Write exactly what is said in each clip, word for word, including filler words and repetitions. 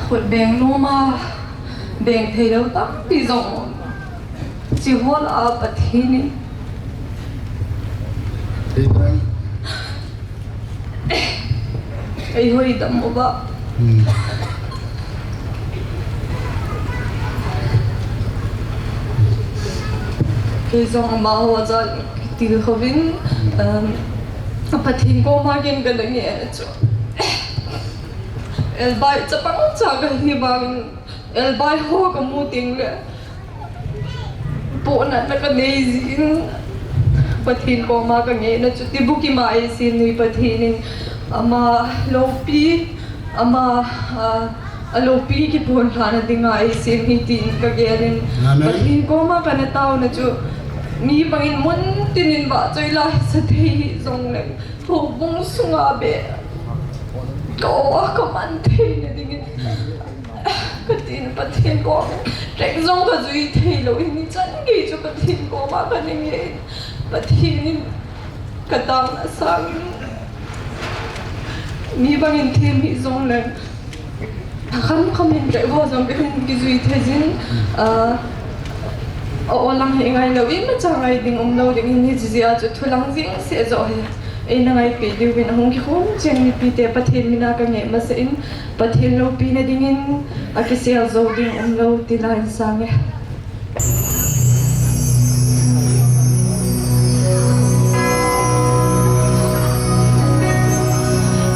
Khut beng nom a, beng thei lou tampi jong um. Chi hol a Pathen in. Amen. Ei hoi dam uva. Hmm. Kei jong amaho jal kitil khovin, um, Pathen koma kin kana ngen chu. Elbai chapang cha kahi vangin, Elbai ho kamu teng le, pohnatna kanei jin, Pathen koma kangehna chu Tibukim a eisem hi Pathen in ama loupi, ama, ah, aloupi kipohnatna dinga eisem hi tin kagelin. Amen. Pathen koma kana taona chu mi bangin mun tinin vahchoi la hisa thei hijongle, houbung sunga be, ka o a kaman theina dingin. Katin Pathen koma, rek jong kajui thei lou, hini chan gei chu Pathen koma kana ngen. Pathen in kataona sangin, mi bangin them hijongle, khamkham in rek ho jong kahin kijui thei jin, ah, o lang hi ngai lou, imacha ngai ding um lou ding, hini jijia chu thu lang jing seh joh hi. Eina ngaipeh diuvin ahung kikhom cheng mipite Pathen mina kangeh masa in, Pathen loupina dingin akisel jou ding umlou ti la in sange.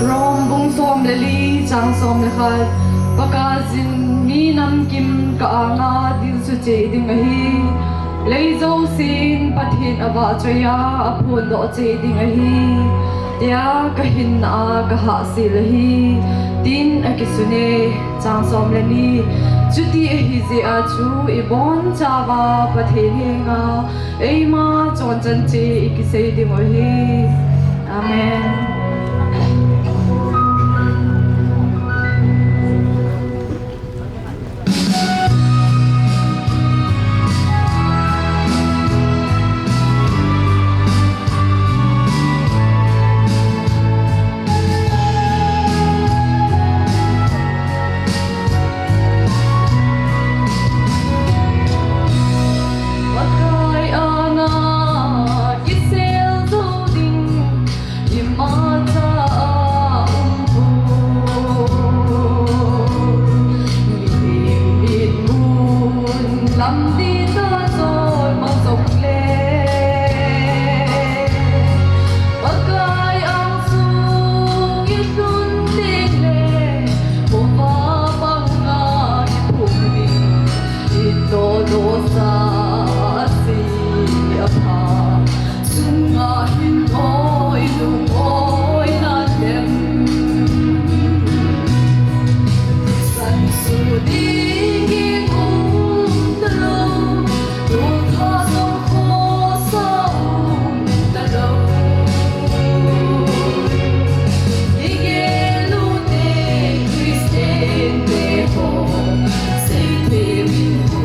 Rom bung som le li chang som le khat. Pakaiyin mi namkim ka anga dil suche ding ahi. Lei jousen Pathen avahchoi a, aphondoh cheh ding ahi, tia kahinna a kahahsel ahi, tin akisun e. Chang som le ni. Chuti ahi jeh a chu ibonchauva Pathen henga eima chonchan cheh ikisei diu ahi. Amen. Pakai anga kisel jou ding imacha a um poi. Mihem in mun lam ding a chol mang jong le, Pakai angsung ilhun teng le, koma banga iphung ding, itoh doh sa si apha. Sunga hin hoi lung hoi na dem. San su ding i um ta lo, tu kha song kho sa um ta lo. I gel u te Christian te ho, sei te min hu.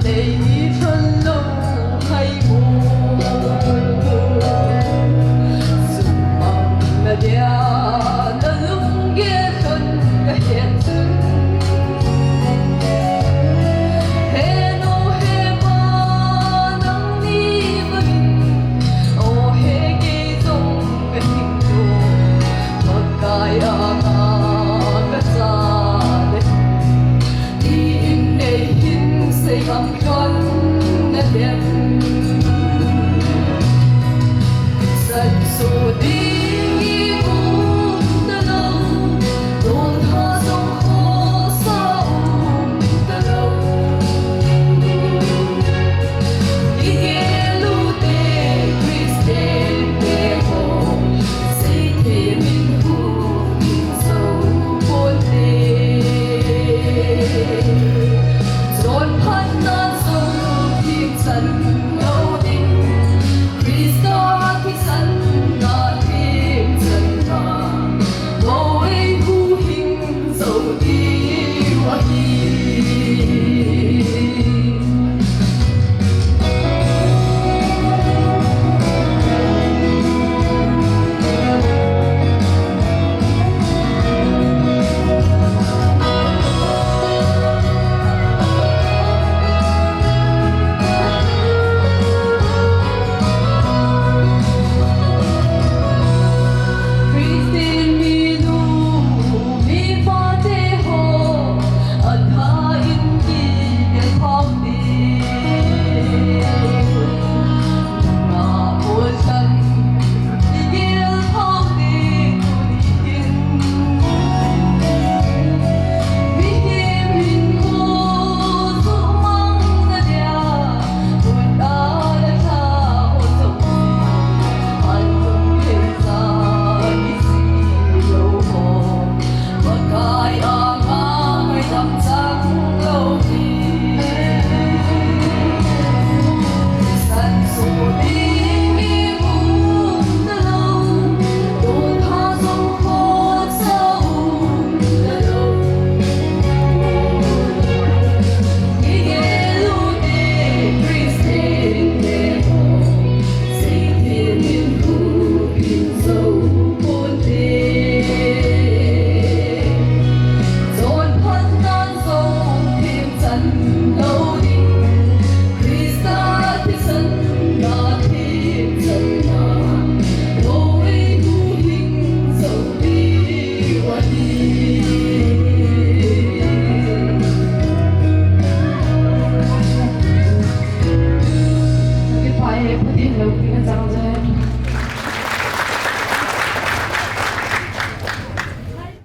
Nei ni thon lo hai mo. Sumang na dia